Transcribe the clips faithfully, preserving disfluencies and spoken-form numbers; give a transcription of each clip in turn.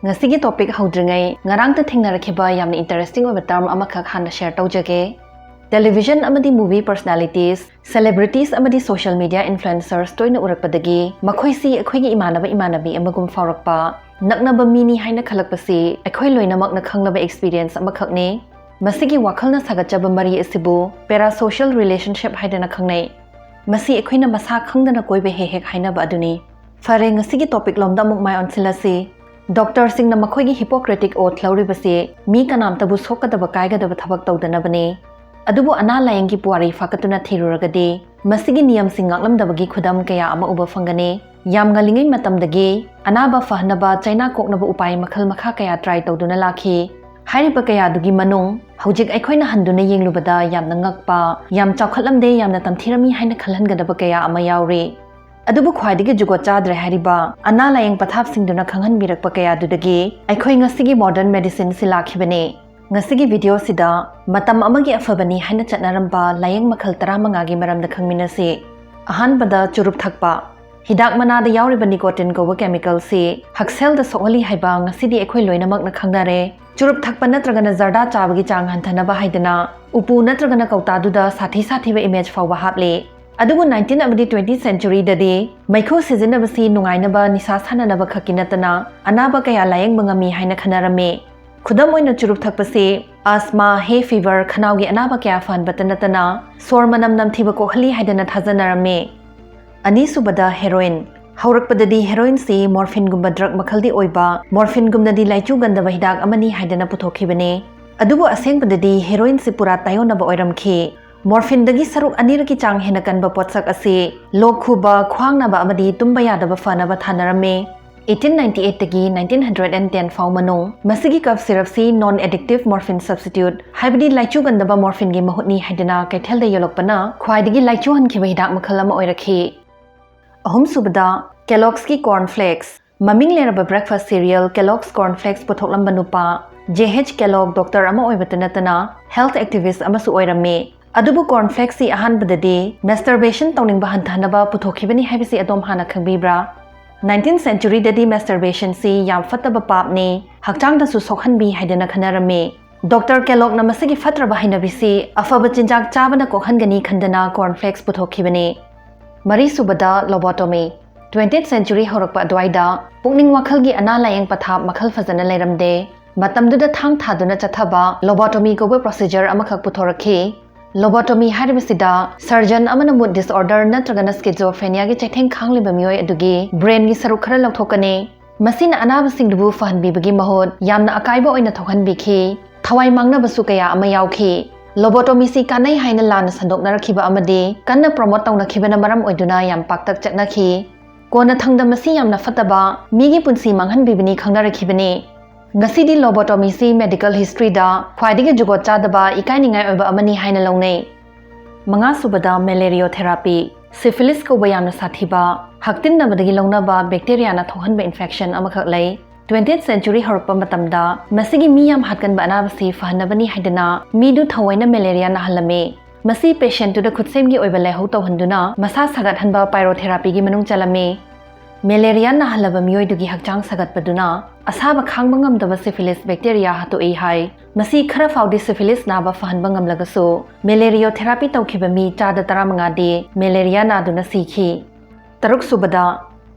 ꯉꯁꯤꯒꯤ ꯇꯣꯄꯤꯛ ꯍꯧꯗ꯭ꯔꯤꯉꯩ ꯉꯔꯥꯡꯇ ꯊꯦꯡꯅꯔꯛꯈꯤꯕ ꯌꯥꯝꯅ ꯏꯟꯇꯔꯦꯁꯇꯤꯡ ꯑꯣꯏꯕ ꯇꯔꯝ ꯑꯃꯈꯛ ꯍꯥꯟꯅ ꯁꯦꯌꯔ ꯇꯧꯖꯒꯦ꯫ ꯇꯦꯂꯤꯚꯤꯖꯟ ꯑꯃꯗꯤ ꯃꯨꯚꯤ ꯄꯔꯁꯅꯦꯂꯤꯇꯤꯁ, ꯁꯦꯂꯦꯕ꯭ꯔꯤꯇꯤꯁ ꯑꯃꯗꯤ ꯁꯣꯁꯤꯌꯦꯜ ꯃꯤꯗꯤꯌꯥ ꯏꯟꯐ꯭ꯂꯨꯑꯦꯟꯁꯔꯁ ꯇꯣꯏꯅ ꯎꯔꯛꯄꯗꯒꯤ ꯃꯈꯣꯏꯁꯤ ꯑꯩꯈꯣꯏꯒꯤ ꯏꯃꯥꯟꯅꯕ ꯏꯃꯥꯟꯅꯕꯤ ꯑꯃꯒꯨꯝ ꯐꯥꯎꯔꯛꯄ, ꯅꯛꯅꯕ ꯃꯤꯅꯤ ꯍꯥꯏꯅ ꯈꯜꯂꯛꯄꯁꯤ ꯑꯩꯈꯣꯏ ꯂꯣꯏꯅꯃꯛꯅ ꯈꯪꯂꯕ ꯑꯦꯛꯁꯄꯤꯔꯤꯌꯦꯟꯁ ꯑꯃꯈꯛꯅꯤ꯫ ꯃꯁꯤꯒꯤ ꯋꯥꯈꯜꯅ ꯁꯥꯒꯠꯆꯕ ꯃꯔꯤ ꯑꯁꯤꯕꯨ ꯄꯦꯔꯥꯁꯣꯁꯤꯌꯦꯜ ꯔꯤꯂꯦꯁꯟꯁꯤꯞ ꯍꯥꯏꯗꯅ ꯈꯪꯅꯩ꯫ ꯃꯁꯤ ꯑꯩꯈꯣꯏꯅ ꯃꯁꯥ ꯈꯪꯗꯅ ꯀꯣꯏꯕ ꯍꯦꯛ ꯍꯦꯛ ꯍꯥꯏꯅꯕ ꯑꯗꯨꯅꯤ꯫ ꯐꯔꯦ, ꯉꯁꯤꯒꯤ ꯇꯣꯄꯤꯛ ꯂꯣꯝꯗ ꯑꯃꯨꯛ ꯃꯥꯏ ꯑꯣꯟꯁꯤꯜꯂꯁꯤ꯫ ꯗꯣꯛꯇꯔꯁꯤꯡꯅ ꯃꯈꯣꯏꯒꯤ ꯍꯤꯄꯣꯀ꯭ꯔꯦꯇꯤꯛ ꯑꯣꯊ ꯂꯧꯔꯤꯕꯁꯤ ꯃꯤ ꯀꯅꯥꯝꯇꯕꯨ ꯁꯣꯛꯀꯗꯕ ꯀꯥꯏꯒꯗꯕ ꯊꯕꯛ ꯇꯧꯗꯅꯕꯅꯤ꯫ ꯑꯗꯨꯕꯨ ꯑꯅꯥ ꯂꯥꯌꯦꯡꯒꯤ ꯄꯨꯋꯥꯔꯤ ꯐꯥꯀꯠꯇꯨꯅ ꯊꯤꯔꯨꯔꯒꯗꯤ ꯃꯁꯤꯒꯤ ꯅꯤꯌꯝꯁꯤꯡ ꯉꯥꯛꯂꯝꯗꯕꯒꯤ ꯈꯨꯗꯝ ꯀꯌꯥ ꯑꯃ ꯎꯕ ꯐꯪꯒꯅꯤ꯫ ꯌꯥꯝ ꯉꯜꯂꯤꯉꯩ ꯃꯇꯝꯗꯒꯤ ꯑꯅꯥꯕ ꯐꯍꯟꯅꯕ ꯆꯩꯅꯥ ꯀꯣꯛꯅꯕ ꯎꯄꯥꯏ ꯃꯈꯜ ꯃꯈꯥ ꯀꯌꯥ ꯇ꯭ꯔꯥꯏ ꯇꯧꯗꯨꯅ ꯂꯥꯛꯈꯤ꯫ ꯍꯥꯏꯔꯤꯕ ꯀꯌꯥꯗꯨꯒꯤ ꯃꯅꯨꯡ ꯍꯧꯖꯤꯛ ꯑꯩꯈꯣꯏꯅ ꯍꯟꯗꯨꯅ ꯌꯦꯡꯂꯨꯕꯗ ꯌꯥꯝꯅ ꯉꯛꯄ, ꯌꯥꯝ ꯆꯥꯎꯈꯠꯂꯝꯗꯦ, ꯌꯥꯝꯅ ꯇꯝꯊꯤꯔꯝꯃꯤ ꯍꯥꯏꯅ ꯈꯜꯍꯟꯒꯗꯕ ꯀꯌꯥ ꯑꯃ ꯌꯥꯎꯔꯤ꯫ ꯑꯗꯨꯕꯨ ꯈ꯭ꯋꯥꯏꯗꯒꯤ ꯖꯨꯒꯣꯠ ꯆꯥꯗ꯭ꯔꯦ ꯍꯥꯏꯔꯤꯕ ꯑꯅꯥ ꯂꯥꯌꯦꯡ ꯄꯊꯥꯞꯁꯤꯡꯗꯨꯅ ꯈꯪꯍꯟꯕꯤꯔꯛꯄ ꯀꯌꯥꯗꯨꯗꯒꯤ ꯑꯩꯈꯣꯏ ꯉꯁꯤꯒꯤ ꯃꯣꯗꯔꯟ ꯃꯦꯗꯤꯁꯤꯟꯁꯤ ꯂꯥꯛꯈꯤꯕꯅꯤ꯫ ꯉꯁꯤꯒꯤ ꯚꯤꯗꯤꯑꯣꯁꯤꯗ ꯃꯇꯝ ꯑꯃꯒꯤ ꯑꯐꯕꯅꯤ ꯍꯥꯏꯅ ꯆꯠꯅꯔꯝꯕ ꯂꯥꯌꯦꯡ ꯃꯈꯜ ꯇꯔꯥꯃꯉꯥꯒꯤ ꯃꯔꯝꯗ ꯈꯪꯃꯤꯟꯅꯁꯤ꯫ ꯑꯍꯥꯟꯕꯗ, ꯆꯨꯔꯨꯞ ꯊꯛꯄ꯫ ꯍꯤꯗꯥꯛ ꯃꯅꯥꯗ ꯌꯥꯎꯔꯤꯕ nicotine ꯀꯧꯕ ꯀꯦꯃꯤꯀꯦꯜꯁꯤ ꯍꯛꯁꯦꯜꯗ ꯁꯣꯛꯍꯜꯂꯤ ꯍꯥꯏꯕ ꯉꯁꯤꯗꯤ ꯑꯩꯈꯣꯏ ꯂꯣꯏꯅꯃꯛꯅ ꯈꯪꯅꯔꯦ꯫ ꯆꯨꯔꯨꯞ ꯊꯛꯄ ꯅꯠꯇ꯭ꯔꯒꯅ ꯖꯔꯗꯥ ꯆꯥꯕꯒꯤ ꯆꯥꯡ ꯍꯟꯊꯅꯕ ꯍꯥꯏꯗꯅ ꯎꯄꯨ ꯅꯠꯇ꯭ꯔꯒꯅ ꯀꯧꯇꯥꯗꯨꯗ ꯁꯥꯊꯤ ꯁꯥꯊꯤꯕ ꯏꯃꯦꯖ ꯐꯥꯎꯕ ꯍꯥꯞꯂꯤ꯫ ꯑꯗꯨꯕꯨ nineteen ꯑꯃꯗꯤ twenty centuryꯗꯗꯤ ꯃꯩꯈꯨ ꯁꯤꯖꯤꯟꯅꯕꯁꯤ ꯅꯨꯡꯉꯥꯏꯅꯕ, ꯅꯤꯁꯥ ꯁꯥꯟꯅꯅꯕ ꯈꯛꯀꯤ ꯅꯠꯇꯅ ꯑꯅꯥꯕ ꯀꯌꯥ ꯂꯥꯌꯦꯡꯕ ꯉꯝꯃꯤ ꯍꯥꯏꯅ ꯈꯟꯅꯔꯝꯃꯤ꯫ ꯈꯨꯗꯝ ꯑꯣꯏꯅ, ꯆꯨꯔꯨꯞ ꯊꯛꯄꯁꯤ ꯑꯁꯃꯥ, ꯍꯦ ꯐꯤꯚꯔ, ꯈꯅꯥꯎꯒꯤ ꯑꯅꯥꯕ ꯀꯌꯥ ꯐꯍꯟꯕꯇ ꯅꯠꯇꯅ ꯁꯣꯔ ꯃꯅꯝ ꯅꯝꯊꯤꯕ ꯀꯣꯛꯍꯜꯂꯤ ꯍꯥꯏꯗꯅ ꯊꯥꯖꯅꯔꯝꯃꯤ꯫ ꯑꯅꯤꯁꯨꯕꯗ, ꯍꯦꯔꯣꯏꯟ꯫ ꯍꯧꯔꯛꯄꯗꯗꯤ ꯍꯦꯔꯣꯏꯟꯁꯤ ꯃꯣꯔꯐꯤꯟꯒꯨꯝꯕ ꯗ꯭ꯔꯒ ꯃꯈꯜꯗꯤ ꯑꯣꯏꯕ, ꯃꯣꯔꯐꯤꯟꯒꯨꯝꯅꯗꯤ ꯂꯥꯏꯆꯨꯒꯟꯗꯕ ꯍꯤꯗꯥꯛ ꯑꯃꯅꯤ ꯍꯥꯏꯗꯅ ꯄꯨꯊꯣꯛꯈꯤꯕꯅꯤ꯫ ꯑꯗꯨꯕꯨ ꯑꯁꯦꯡꯕꯗꯗꯤ ꯍꯦꯔꯣꯏꯟꯁꯤ ꯄꯨꯔꯥ ꯇꯥꯏꯌꯣꯟꯅꯕ ꯑꯣꯏꯔꯝꯈꯤ꯫ ꯃꯣꯔꯐꯤꯟꯗꯒꯤ ꯁꯔꯨꯛ ꯑꯅꯤꯔꯛꯀꯤ ꯆꯥꯡ ꯍꯦꯟꯅ ꯀꯟꯕ ꯄꯣꯠꯁꯛ ꯑꯁꯤ ꯂꯣꯛ ꯈꯨꯕ, ꯈ꯭ꯋꯥꯡ ꯅꯥꯕ ꯑꯃꯗꯤ ꯇꯨꯝꯕ ꯌꯥꯗꯕ ꯐꯅꯕ ꯊꯥꯅꯔꯝꯃꯤ꯫ eighteen ninety eightꯇꯒꯤ nineteen hundred and ten ꯐꯥꯎ ꯃꯅꯨꯡ ꯃꯁꯤꯒꯤ cough ꯁꯤꯔꯞꯁꯤ non addictive morphine substitute, ꯍꯥꯏꯕꯗꯤ ꯂꯥꯏꯆꯨꯒꯟꯗꯕ ꯃꯣꯔꯐꯤꯟꯒꯤ ꯃꯍꯨꯠꯅꯤ ꯍꯥꯏꯗꯅ ꯀꯩꯊꯦꯜꯗ ꯌꯣꯜꯂꯛꯄꯅ ꯈ꯭ꯋꯥꯏꯗꯒꯤ ꯂꯥꯏꯆꯨꯍꯟꯈꯤꯕ ꯍꯤꯗꯥꯛ ꯃꯈꯜ ꯑꯃ ꯑꯣꯏꯔꯛꯈꯤ꯫ ꯑꯍꯨꯝꯁꯨꯕꯗ, ꯀꯦꯂꯣꯛꯁꯀꯤ ꯀꯣꯔꯟ ꯐ꯭ꯂꯦꯛꯁ꯫ ꯃꯃꯤꯡ ꯂꯩꯔꯕ breakfast cereal Kellogg's corn flakes ꯄꯨꯊꯣꯛꯂꯝꯕ ꯅꯨꯄꯥ ꯖꯦ ꯑꯩꯆ ꯀꯦꯂꯣꯛ ꯗꯣꯛꯇꯔ ꯑꯃ ꯑꯣꯏꯕꯇ ꯅꯠꯇꯅ ꯍꯦꯜꯊ ꯑꯦꯛꯇꯤꯚꯤꯁ꯭ꯠ ꯑꯃꯁꯨ ꯑꯣꯏꯔꯝꯃꯤ꯫ ꯑꯗꯨꯕꯨ ꯀꯣꯔꯟ ꯐ꯭ꯂꯦꯛꯁꯁꯤ ꯑꯍꯥꯟꯕꯗꯗꯤ ꯃꯦꯁꯇꯔꯕꯦꯁꯟ ꯇꯧꯅꯤꯡꯕ ꯍꯟꯊꯍꯟꯅꯕ ꯄꯨꯊꯣꯛꯈꯤꯕꯅꯤ ꯍꯥꯏꯕꯁꯤ ꯑꯗꯣꯝ ꯍꯥꯟꯅ ꯈꯪꯕꯤꯕ꯭ꯔꯥ? Nineteenth centuryꯗꯗꯤ masturbationꯁꯤ ꯌꯥꯝ ꯐꯠꯇꯕ ꯄꯥꯞꯅꯤ, ꯍꯛꯆꯥꯡꯗꯁꯨ ꯁꯣꯛꯍꯟꯕꯤ ꯍꯥꯏꯗꯅ ꯈꯟꯅꯔꯝꯃꯤ꯫ ꯗꯣꯛꯇꯔ ꯀꯦꯂꯣꯛꯅ ꯃꯁꯤꯒꯤ ꯐꯠꯇ꯭ꯔꯕ ꯍꯩꯅꯕꯤꯁꯤ ꯑꯐꯕ ꯆꯤꯟꯖꯥꯛ ꯆꯥꯕꯅ ꯀꯣꯛꯍꯟꯒꯅꯤ ꯈꯟꯗꯅ cornflakes ꯄꯨꯊꯣꯛꯈꯤꯕꯅꯤ꯫ ꯃꯔꯤꯁꯨꯕꯗ, lobotomy꯫ Twentieth century ꯍꯧꯔꯛꯄ ꯑꯗꯨꯋꯥꯏꯗ ꯄꯨꯛꯅꯤꯡ ꯋꯥꯈꯜꯒꯤ ꯑꯅꯥ ꯂꯥꯌꯦꯡ ꯄꯊꯥꯞ ꯃꯈꯜ ꯐꯖꯅ ꯂꯩꯔꯝꯗꯦ꯫ ꯃꯇꯝꯗꯨꯗ ꯊꯥꯡ ꯊꯥꯗꯨꯅ ꯆꯠꯊꯕ lobotomy ꯀꯧꯕ procedure ꯑꯃꯈꯛ ꯄꯨꯊꯣꯔꯛꯈꯤ꯫ Lobotomy ꯍꯥꯏꯔꯤꯕꯁꯤꯗ surgeon ꯑꯃꯅ mood disorder ꯅꯠꯇ꯭ꯔꯒꯅ schizophreniaꯒꯤ ꯆꯩꯊꯦꯡ ꯈꯥꯡꯂꯤꯕ ꯃꯤꯑꯣꯏ ꯑꯗꯨꯒꯤ brainꯒꯤ ꯁꯔꯨꯛ ꯈꯔ ꯂꯧꯊꯣꯛꯀꯅꯤ꯫ ꯃꯁꯤꯅ ꯑꯅꯥꯕꯁꯤꯡꯗꯨꯕꯨ ꯐꯍꯟꯕꯤꯕꯒꯤ ꯃꯍꯨꯠ ꯌꯥꯝꯅ ꯑꯀꯥꯏꯕ ꯑꯣꯏꯅ ꯊꯣꯛꯍꯟꯕꯤꯈꯤ꯫ ꯊꯋꯥꯏ ꯃꯥꯡꯅꯕꯁꯨ ꯀꯌꯥ ꯑꯃ ꯌꯥꯎꯈꯤ꯫ Lobotomyꯁꯤ ꯀꯥꯟꯅꯩ ꯍꯥꯏꯅ ꯂꯥꯟꯅ ꯁꯟꯗꯣꯛꯅꯔꯛꯈꯤꯕ ꯑꯃꯗꯤ ꯀꯟꯅ promote ꯇꯧꯅꯈꯤꯕꯅ ꯃꯔꯝ ꯑꯣꯏꯗꯨꯅ ꯌꯥꯝ ꯄꯥꯛꯇꯛ ꯆꯠꯅꯈꯤ꯫ ꯀꯣꯟꯅꯊꯪꯗ ꯃꯁꯤ ꯌꯥꯝꯅ ꯐꯠꯇꯕ, ꯃꯤꯒꯤ ꯄꯨꯟꯁꯤ ꯃꯥꯡꯍꯟꯕꯤꯕꯅꯤ ꯈꯪꯅꯔꯛꯈꯤꯕꯅꯤ꯫ ꯉꯁꯤꯗꯤ lobotomyꯁꯤ medical historyꯗ ꯈ꯭ꯋꯥꯏꯗꯒꯤ ꯖꯨꯒꯣꯠ ꯆꯥꯗꯕ, ꯏꯀꯥꯏꯅꯤꯡꯉꯥꯏ ꯑꯣꯏꯕ ꯑꯃꯅꯤ ꯍꯥꯏꯅ ꯂꯧꯅꯩ꯫ ꯃꯉꯥꯁꯨꯕꯗ, malariotherapy꯫ Syphilis ꯀꯧꯕ ꯌꯥꯝꯅ ꯁꯥꯊꯤꯕ, ꯍꯛꯇꯤꯟꯅꯕꯗꯒꯤ ꯂꯧꯅꯕ bacteriaꯅ ꯊꯣꯛꯍꯟꯕ infection ꯑꯃꯈꯛ ꯂꯩ꯫ Twentieth century ꯍꯧꯔꯛꯄ ꯃꯇꯝꯗ ꯃꯁꯤꯒꯤ ꯃꯤ ꯌꯥꯝ ꯍꯥꯠꯀꯟꯕ ꯑꯅꯥꯕꯁꯤ ꯐꯍꯟꯅꯕꯅꯤ ꯍꯥꯏꯗꯅ ꯃꯤꯗꯨ ꯊꯑꯣꯏꯅ malaria ꯅꯥꯍꯜꯂꯝꯃꯤ꯫ ꯃꯁꯤ patientꯇꯨꯗ ꯈꯨꯠꯁꯦꯝꯒꯤ ꯑꯣꯏꯕ ꯂꯥꯏꯍꯧ ꯇꯧꯍꯟꯗꯨꯅ ꯃꯁꯥ ꯁꯥꯒꯠꯍꯟꯕ pyrotherapyꯒꯤ ꯃꯅꯨꯡ ꯆꯜꯂꯝꯃꯤ꯫ Malaria ꯅꯥꯍꯜꯂꯕ ꯃꯤꯑꯣꯏꯗꯨꯒꯤ ꯍꯛꯆꯥꯡ ꯁꯥꯒꯠꯄꯗꯨꯅ ꯑꯁꯥꯕ ꯈꯥꯡꯕ ꯉꯝꯗꯕ syphilis bacteria ꯍꯥꯠꯇꯣꯛꯏ ꯍꯥꯏ꯫ ꯃꯁꯤ ꯈꯔ ꯐꯥꯎꯗꯤ syphilis ꯅꯥꯕ ꯐꯍꯟꯕ ꯉꯝꯂꯒꯁꯨ, malariotherapy ꯇꯧꯈꯤꯕ ꯃꯤ ꯆꯥꯗ ꯇꯔꯥꯃꯉꯥꯗꯤ malaria ꯅꯥꯗꯨꯅ ꯁꯤꯈꯤ꯫ ꯇꯔꯨꯛꯁꯨꯕꯗ,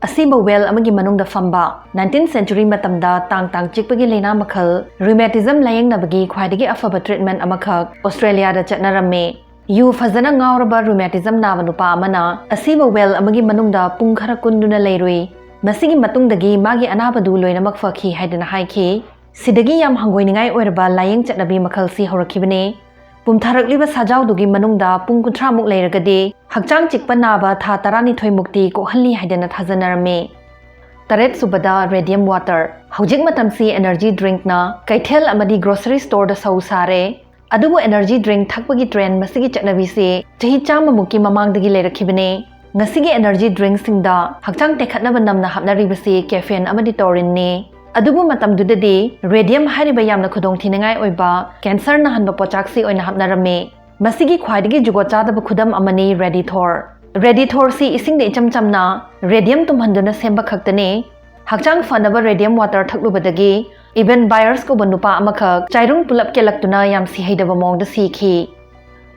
ꯑꯁꯤꯕ well ꯑꯃꯒꯤ ꯃꯅꯨꯡꯗ ꯐꯝꯕ꯫ Nineteenth century ꯃꯇꯝꯗ ꯇꯥꯡ ꯇꯥꯡ ꯆꯤꯛꯄꯒꯤ ꯂꯥꯏꯅꯥ ꯃꯈꯜ rheumatism ꯂꯥꯌꯦꯡꯅꯕꯒꯤ ꯈ꯭ꯋꯥꯏꯗꯒꯤ ꯑꯐꯕ treatment ꯑꯃꯈꯛ Australiaꯗ ꯆꯠꯅꯔꯝꯃꯤ꯫ ꯌꯨ ꯐꯖꯅ ꯉꯥꯎꯔꯕ rheumatism ꯅꯥꯕ ꯅꯨꯄꯥ ꯑꯃꯅ ꯑꯁꯤꯕ well ꯑꯃꯒꯤ ꯃꯅꯨꯡꯗ ꯄꯨꯡ ꯈꯔ ꯀꯨꯟꯗꯨꯅ ꯂꯩꯔꯨꯏ꯫ ꯃꯁꯤꯒꯤ ꯃꯇꯨꯡꯗꯒꯤ ꯃꯥꯒꯤ ꯑꯅꯥꯕꯗꯨ ꯂꯣꯏꯅꯃꯛ ꯐꯈꯤ ꯍꯥꯏꯗꯅ ꯍꯥꯏꯈꯤ꯫ ꯁꯤꯗꯒꯤ ꯌꯥꯝ ꯍꯪꯒꯣꯏꯅꯤꯡꯉꯥꯏ ꯑꯣꯏꯔꯕ ꯂꯥꯌꯦꯡ ꯆꯠꯅꯕꯤ ꯃꯈꯜꯁꯤ ꯍꯧꯔꯛꯈꯤꯕꯅꯤ꯫ ꯄꯨꯝꯊꯔꯛꯂꯤꯕ ꯁꯥꯖꯥꯎꯗꯨꯒꯤ ꯃꯅꯨꯡꯗ ꯄꯨꯡ ꯀꯨꯟꯊ꯭ꯔꯥꯃꯨꯛ ꯂꯩꯔꯒꯗꯤ ꯍꯛꯆꯥꯡ ꯆꯤꯛꯄ ꯅꯥꯕ ꯊꯥ ꯇꯔꯥꯅꯤꯊꯣꯏꯃꯨꯛꯇꯤ ꯀꯣꯛꯍꯜꯂꯤ ꯍꯥꯏꯗꯅ ꯊꯥꯖꯅꯔꯝꯃꯤ꯫ ꯇꯔꯦꯠꯁꯨꯕꯗ, radium water꯫ ꯍꯧꯖꯤꯛ ꯃꯇꯝꯁꯤ energy drinkꯅ ꯀꯩꯊꯦꯜ ꯑꯃꯗꯤ grocery storeꯗ ꯁꯧ ꯁꯥꯔꯦ꯫ ꯑꯗꯨꯕꯨ energy drink ꯊꯛꯄꯒꯤ trend ꯃꯁꯤꯒꯤ ꯆꯠꯅꯕꯤꯁꯤ ꯆꯍꯤ ꯆꯥꯝꯃꯃꯨꯛꯀꯤ ꯃꯃꯥꯡꯗꯒꯤ ꯂꯩꯔꯛꯈꯤꯕꯅꯤ꯫ ꯉꯁꯤꯒꯤ energy drinkꯁꯤꯡꯗ ꯍꯛꯆꯥꯡ ꯇꯦꯛꯈꯠꯅꯕ ꯅꯝꯅ ꯍꯥꯞꯅꯔꯤꯕꯁꯤ caffeine ꯑꯃꯗꯤ taurinꯅꯤ꯫ ꯑꯗꯨꯕꯨ ꯃꯇꯝꯗꯨꯗꯗꯤ radium ꯍꯥꯏꯔꯤꯕ ꯌꯥꯝꯅ ꯈꯨꯗꯣꯡꯊꯤꯅꯤꯡꯉꯥꯏ ꯑꯣꯏꯕ cancer ꯅꯥꯍꯟꯕ ꯄꯣꯠꯆꯥꯛꯁꯤ ꯑꯣꯏꯅ ꯍꯥꯞꯅꯔꯝꯃꯤ꯫ ꯃꯁꯤꯒꯤ ꯈ꯭ꯋꯥꯏꯗꯒꯤ ꯖꯨꯒꯣꯠ ꯆꯥꯗꯕ ꯈꯨꯗꯝ ꯑꯃꯅꯤ Radithor꯫ Radithor ꯁꯤ ꯏꯁꯤꯡꯗ ꯏꯆꯝ ꯆꯝꯅ radium ꯇꯨꯝꯍꯟꯗꯨꯅ ꯁꯦꯝꯕ ꯈꯛꯇꯅꯤ꯫ ꯍꯛꯆꯥꯡ ꯐꯅꯕ radium water ꯊꯛꯂꯨꯕꯗꯒꯤ Eben Byers ꯀꯧꯕ ꯅꯨꯄꯥ ꯑꯃꯈꯛ ꯆꯥꯏꯔꯨꯡ ꯄꯨꯂꯞ ꯀꯦꯜꯂꯛꯇꯨꯅ ꯌꯥꯝ ꯁꯤꯍꯩꯗꯕ ꯃꯑꯣꯡꯗ ꯁꯤꯈꯤ꯫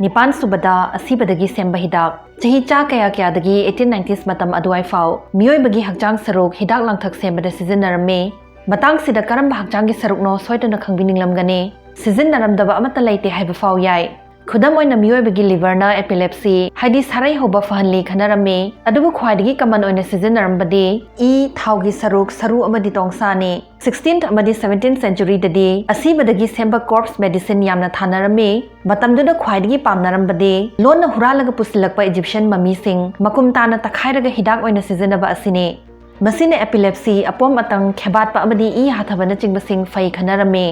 ꯅꯤꯄꯥꯟ ꯁꯨꯕꯗ, ꯑꯁꯤꯕꯗꯒꯤ ꯁꯦꯝꯕ ꯍꯤꯗꯥꯛ꯫ ꯆꯍꯤ ꯆꯥ ꯀꯌꯥ ꯀꯌꯥꯗꯒꯤ eighteen nineties ꯃꯇꯝ ꯑꯗꯨꯋꯥꯏ ꯐꯥꯎ ꯃꯤꯑꯣꯏꯕꯒꯤ ꯍꯛꯆꯥꯡ ꯁꯔꯨꯛ ꯍꯤꯗꯥꯛ ꯂꯥꯡꯊꯛ ꯁꯦꯝꯕꯗ ꯁꯤꯖꯤꯟꯅꯔꯝꯃꯤ꯫ ꯃꯇꯥꯡꯁꯤꯗ ꯀꯔꯝꯕ ꯍꯛꯆꯥꯡꯒꯤ ꯁꯔꯨꯛꯅꯣ ꯁꯣꯏꯗꯅ ꯈꯪꯕꯤꯅꯤꯡꯂꯝꯒꯅꯤ꯫ ꯁꯤꯖꯤꯟꯅꯔꯝꯗꯕ ꯑꯃꯠꯇ ꯂꯩꯇꯦ ꯍꯥꯏꯕ ꯐꯥꯎ ꯌꯥꯏ꯫ ꯈꯨꯗꯝ ꯑꯣꯏꯅ, ꯃꯤꯑꯣꯏꯕꯒꯤ liver ꯅ epilepsy, ꯍꯥꯏꯗꯤ ꯁꯥꯔꯩ ꯍꯧꯕ ꯐꯍꯜꯂꯤ ꯈꯟꯅꯔꯝꯃꯤ, ꯑꯗꯨꯕꯨ ꯈ꯭ꯋꯥꯏꯗꯒꯤ common ꯑꯣꯏꯅ ꯁꯤꯖꯤꯟꯅꯔꯝꯕꯗꯤ ꯏ, ꯊꯥꯎꯒꯤ ꯁꯔꯨꯛ, ꯁꯔꯨ ꯑꯃꯗꯤ ꯇꯣꯡꯁꯥꯅꯤ꯫ Sixteenth ꯑꯃꯗꯤ seventeenth century ꯗꯗꯤ ꯑꯁꯤꯕꯗꯒꯤ ꯁꯦꯝꯕ corpse medicine ꯌꯥꯝꯅ ꯊꯥꯅꯔꯝꯃꯤ꯫ ꯃꯇꯝꯗꯨꯗ ꯈ꯭ꯋꯥꯏꯗꯒꯤ ꯄꯥꯝꯅꯔꯝꯕꯗꯤ ꯂꯣꯟꯅ ꯍꯨꯔꯥꯜꯂꯒ ꯄꯨꯁꯤꯜꯂꯛꯄ Egyptian mummy ꯁꯤꯡ ꯃꯀꯨꯝ ꯇꯥꯅ ꯇꯛꯈꯥꯏꯔꯒ ꯍꯤꯗꯥꯛ ꯑꯣꯏꯅ ꯁꯤꯖꯤꯟꯅꯕ ꯑꯁꯤꯅꯤ꯫ ꯃꯁꯤꯅ epilepsy, ꯑꯄꯣꯝ ꯑꯇꯪ, ꯈꯦꯕꯥꯠꯄ ꯑꯃꯗꯤ ꯏ ꯍꯥꯊꯕꯅꯆꯤꯡꯕꯁꯤꯡ ꯐꯩ ꯈꯟꯅꯔꯝꯃꯤ꯫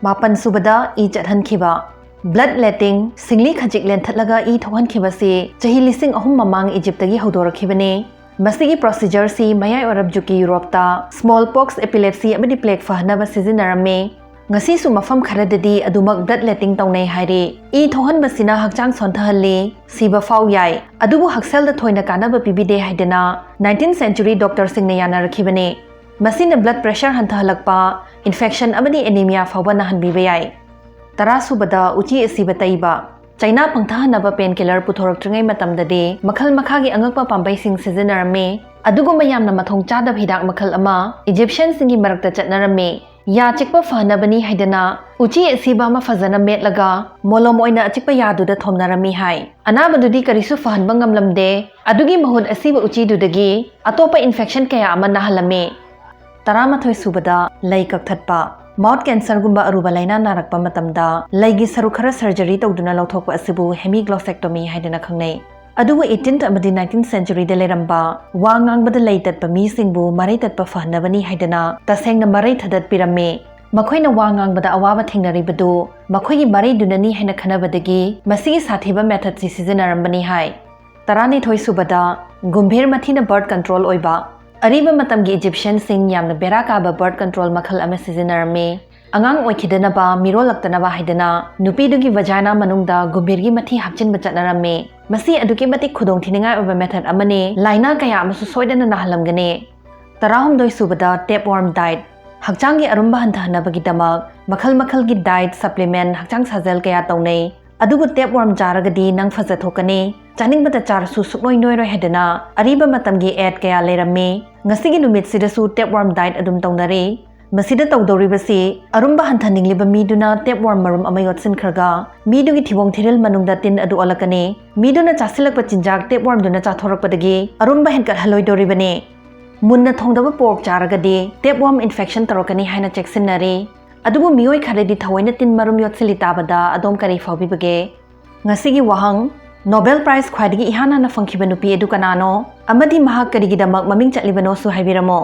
ꯃꯥꯄꯟ ꯁꯨꯕꯗ, ꯏ ꯆꯠꯍꯟꯈꯤꯕ꯫ Blood letting, ꯁꯤꯡꯂꯤ ꯈꯖꯤꯛ ꯂꯦꯟꯊꯠꯂꯒ ꯏ ꯊꯣꯛꯍꯟꯈꯤꯕꯁꯤ ꯆꯍꯤ ꯂꯤꯁꯤꯡ ꯑꯍꯨꯝ ꯃꯃꯥꯡ ꯏꯖꯤꯞꯇꯒꯤ ꯍꯧꯗꯣꯔꯛꯈꯤꯕꯅꯤ꯫ ꯃꯁꯤꯒꯤ procedure ꯁꯤ ꯃꯌꯥꯏ ꯑꯣꯏꯔꯞ ꯖꯨꯒꯀꯤ ꯌꯨꯔꯣꯞꯇ small pox, epilepsy ꯑꯃꯗꯤ plague ꯐꯍꯟꯅꯕ ꯁꯤꯖꯤꯟꯅꯔꯝꯃꯤ꯫ ꯉꯁꯤꯁꯨ ꯃꯐꯝ ꯈꯔꯗꯗꯤ ꯑꯗꯨꯃꯛ blood letting ꯇꯧꯅꯩ ꯍꯥꯏꯔꯤ꯫ ꯏ ꯊꯣꯛꯍꯟꯕꯁꯤꯅ ꯍꯛꯆꯥꯡ ꯁꯣꯟꯊꯍꯜꯂꯤ, ꯁꯤꯕ ꯐꯥꯎ ꯌꯥꯏ, ꯑꯗꯨꯕꯨ ꯍꯛꯁꯦꯜꯗ ꯊꯣꯏꯅ ꯀꯥꯟꯅꯕ ꯄꯤꯕꯤꯗꯦ ꯍꯥꯏꯗꯅ nineteenth century doctor ꯁꯤꯡꯅ ꯌꯥꯅꯔꯛꯈꯤꯕꯅꯤ꯫ ꯃꯁꯤꯅ blood pressure ꯍꯟꯊꯍꯜꯂꯛꯄ, infection ꯑꯃꯗꯤ anemia ꯐꯥꯎꯕ ꯅꯥꯍꯟꯕꯤꯕ ꯌꯥꯏ꯫ ꯇꯔꯥ ꯁꯨꯕꯗ, ꯎꯆꯤ ꯑꯁꯤꯕ ꯇꯩꯕ꯫ ꯆꯩꯅꯥ ꯄꯪꯊꯍꯟꯅꯕ painkiller ꯄꯨꯊꯣꯔꯛꯇ꯭ꯔꯤꯉꯩ ꯃꯇꯝꯗꯗꯤ ꯃꯈꯜ ꯃꯈꯥꯒꯤ ꯑꯉꯛꯄ ꯄꯥꯝꯕꯩꯁꯤꯡ ꯁꯤꯖꯤꯟꯅꯔꯝꯃꯤ꯫ ꯑꯗꯨꯒꯨꯝꯕ ꯌꯥꯝꯅ ꯃꯊꯣꯡ ꯆꯥꯗꯕ ꯍꯤꯗꯥꯛ ꯃꯈꯜ ꯑꯃ Egyptian ꯁꯤꯡꯒꯤ ꯃꯔꯛꯇ ꯆꯠꯅꯔꯝꯃꯤ꯫ ꯌꯥ ꯆꯤꯛꯄ ꯐꯍꯟꯅꯕꯅꯤ ꯍꯥꯏꯗꯅ ꯎꯆꯤ ꯑꯁꯤꯕ ꯑꯃ ꯐꯖꯅ ꯃꯦꯠꯂꯒ ꯃꯣꯂꯣꯝ ꯑꯣꯏꯅ ꯑꯆꯤꯛꯄ ꯌꯥꯗꯨꯗ ꯊꯣꯝꯅꯔꯝꯃꯤ ꯍꯥꯏ꯫ ꯑꯅꯥꯕꯗꯨꯗꯤ ꯀꯔꯤꯁꯨ ꯐꯍꯟꯕ ꯉꯝꯂꯝꯗꯦ꯫ ꯑꯗꯨꯒꯤ ꯃꯍꯨꯠ ꯑꯁꯤꯕ ꯎꯆꯤꯗꯨꯗꯒꯤ ꯑꯇꯣꯞꯄ infection ꯀꯌꯥ ꯑꯃ ꯅꯥꯍꯜꯂꯝꯃꯤ꯫ ꯇꯔꯥꯃꯥꯊꯣꯏ ꯁꯨꯕꯗ, ꯂꯩ ꯀꯛꯊꯠꯄ꯫ Mouth cancer ꯒꯨꯝꯕ ꯑꯔꯨꯕ ꯂꯥꯏꯅꯥ ꯅꯥꯔꯛꯄ ꯃꯇꯝꯗ ꯂꯩꯒꯤ ꯁꯔꯨꯛ ꯈꯔ surgery ꯇꯧꯗꯨꯅ ꯂꯧꯊꯣꯛꯄ ꯑꯁꯤꯕꯨ hemiglosectomy ꯍꯥꯏꯗꯨꯅ ꯈꯪꯅꯩ꯫ ꯑꯗꯨꯕꯨ eighteenth ꯑꯃꯗꯤ nineteenth century ꯗ ꯂꯩꯔꯝꯕ ꯋꯥ ꯉꯥꯡꯕꯗ ꯂꯩ ꯇꯠꯄ ꯃꯤꯁꯤꯡꯕꯨ ꯃꯔꯩ ꯇꯠꯄ ꯐꯍꯟꯅꯕꯅꯤ ꯍꯥꯏꯗꯨꯅ ꯇꯁꯦꯡꯅ ꯃꯔꯩ ꯊꯗꯠꯄꯤꯔꯝꯃꯤ꯫ ꯃꯈꯣꯏꯅ ꯋꯥ ꯉꯥꯡꯕꯗ ꯑꯋꯥꯕ ꯊꯦꯡꯅꯔꯤꯕꯗꯨ ꯃꯈꯣꯏꯒꯤ ꯃꯔꯩꯗꯨꯅꯅꯤ ꯍꯥꯏꯅ ꯈꯟꯅꯕꯗꯒꯤ ꯃꯁꯤꯒꯤ ꯁꯥꯊꯤꯕ method ꯁꯤ ꯁꯤꯖꯤꯟꯅꯔꯝꯕꯅꯤ ꯍꯥꯏ꯫ ꯇꯔꯥꯅꯤꯊꯣꯏ ꯁꯨꯕꯗ, ꯒꯨꯝꯚꯤꯔ ꯃꯊꯤꯅ birth control ꯑꯣꯏꯕ꯫ ꯑꯔꯤꯕ ꯃꯇꯝꯒꯤ Egyptian ꯁꯤꯡ ꯌꯥꯝꯅ ꯕꯦꯔꯥ ꯀꯥꯕ birth control ꯃꯈꯜ ꯑꯃ ꯁꯤꯖꯤꯟꯅꯔꯝꯃꯤ꯫ ꯑꯉꯥꯡ ꯑꯣꯏꯈꯤꯗꯅꯕ, ꯃꯤꯔꯣꯜꯂꯛꯇꯅꯕ ꯍꯥꯏꯗꯅ ꯅꯨꯄꯤꯗꯨꯒꯤ vagina ꯃꯅꯨꯡꯗ ꯒꯨꯝꯚꯤꯔꯒꯤ ꯃꯊꯤ ꯍꯥꯞꯆꯤꯟꯕ ꯆꯠꯅꯔꯝꯃꯤ꯫ ꯃꯁꯤ ꯑꯗꯨꯛꯀꯤ ꯃꯇꯤꯛ ꯈꯨꯗꯣꯡꯊꯤꯅꯤꯡꯉꯥꯏ ꯑꯣꯏꯕ method ꯑꯃꯅꯤ꯫ ꯂꯥꯏꯅꯥ ꯀꯌꯥ ꯑꯃꯁꯨ ꯁꯣꯏꯗꯅ ꯅꯥꯍꯜꯂꯝꯒꯅꯤ꯫ ꯇꯔꯥꯍꯨꯝꯗꯣꯏ ꯁꯨꯕꯗ, tapeworm diet꯫ ꯍꯛꯆꯥꯡꯒꯤ ꯑꯔꯨꯝꯕ ꯍꯟꯊꯍꯟꯅꯕꯒꯤꯗꯃꯛ ꯃꯈꯜ ꯃꯈꯜꯒꯤ diet, supplement, ꯍꯛꯆꯥꯡ ꯁꯥꯖꯦꯜ ꯀꯌꯥ ꯇꯧꯅꯩ꯫ ꯑꯗꯨꯕꯨ tapeworm ꯆꯥꯔꯒꯗꯤ ꯅꯪ ꯐꯖꯊꯣꯛꯀꯅꯤ, ꯆꯥꯅꯤꯡꯕꯇ ꯆꯥꯔꯁꯨ ꯁꯨꯛꯅꯣꯏ ꯅꯣꯏꯔꯣꯏ ꯍꯥꯏꯗꯅ ꯑꯔꯤꯕ ꯃꯇꯝꯒꯤ ad ꯀꯌꯥ ꯂꯩꯔꯝꯃꯤ꯫ ꯉꯁꯤꯒꯤ ꯅꯨꯃꯤꯠꯁꯤꯗꯁꯨ tapeworm diet ꯑꯗꯨꯝ ꯇꯧꯅꯔꯤ꯫ ꯃꯁꯤꯗ ꯇꯧꯗꯧꯔꯤꯕꯁꯤ ꯑꯔꯨꯝꯕ ꯍꯟꯊꯅꯤꯡꯂꯤꯕ ꯃꯤꯗꯨꯅ tapeworm ꯃꯔꯨꯝ ꯑꯃ ꯌꯣꯠꯁꯤꯟꯈ꯭ꯔꯒ ꯃꯤꯗꯨꯒꯤ ꯊꯤꯕꯣꯡ ꯊꯤꯔꯤꯜ ꯃꯅꯨꯡꯗ ꯇꯤꯟ ꯑꯗꯨ ꯑꯣꯜꯂꯛꯀꯅꯤ꯫ ꯃꯤꯗꯨꯅ ꯆꯥꯁꯤꯜꯂꯛꯄ ꯆꯤꯟꯖꯥꯛ tapewormꯗꯨꯅ ꯆꯥꯊꯣꯔꯛꯄꯗꯒꯤ ꯑꯔꯨꯝꯕ ꯍꯦꯟꯒꯠꯍꯜꯂꯣꯏꯗꯧꯔꯤꯕꯅꯤ꯫ ꯃꯨꯟꯅ ꯊꯣꯡꯗꯕ pork ꯆꯥꯔꯒꯗꯤ tapeworm infection ꯇꯧꯔꯛꯀꯅꯤ ꯍꯥꯏꯅ ꯆꯦꯛꯁꯤꯟꯅꯔꯤ꯫ ꯑꯗꯨꯕꯨ ꯃꯤꯑꯣꯏ ꯈꯔꯗꯤ ꯊꯑꯣꯏꯅ ꯇꯤꯟ ꯃꯔꯨꯝ ꯌꯣꯠꯁꯤꯜꯂꯤ ꯇꯥꯕꯗ ꯑꯗꯣꯝ ꯀꯔꯤ ꯐꯥꯎꯕꯤꯕꯒꯦ? ꯉꯁꯤꯒꯤ ꯋꯥꯍꯪ, Nobel Prize ꯈ꯭ꯋꯥꯏꯗꯒꯤ ꯏꯍꯥꯟ ꯍꯥꯟꯅ ꯐꯪꯈꯤꯕ ꯅꯨꯄꯤ ꯑꯗꯨ ꯀꯅꯥꯅꯣ? ꯑꯃꯗꯤ ꯃꯍꯥꯛ ꯀꯔꯤꯒꯤꯗꯃꯛ ꯃꯃꯤꯡ ꯆꯠꯂꯤꯕꯅꯣꯁꯨ ꯍꯥꯏꯕꯤꯔꯝꯃꯣ꯫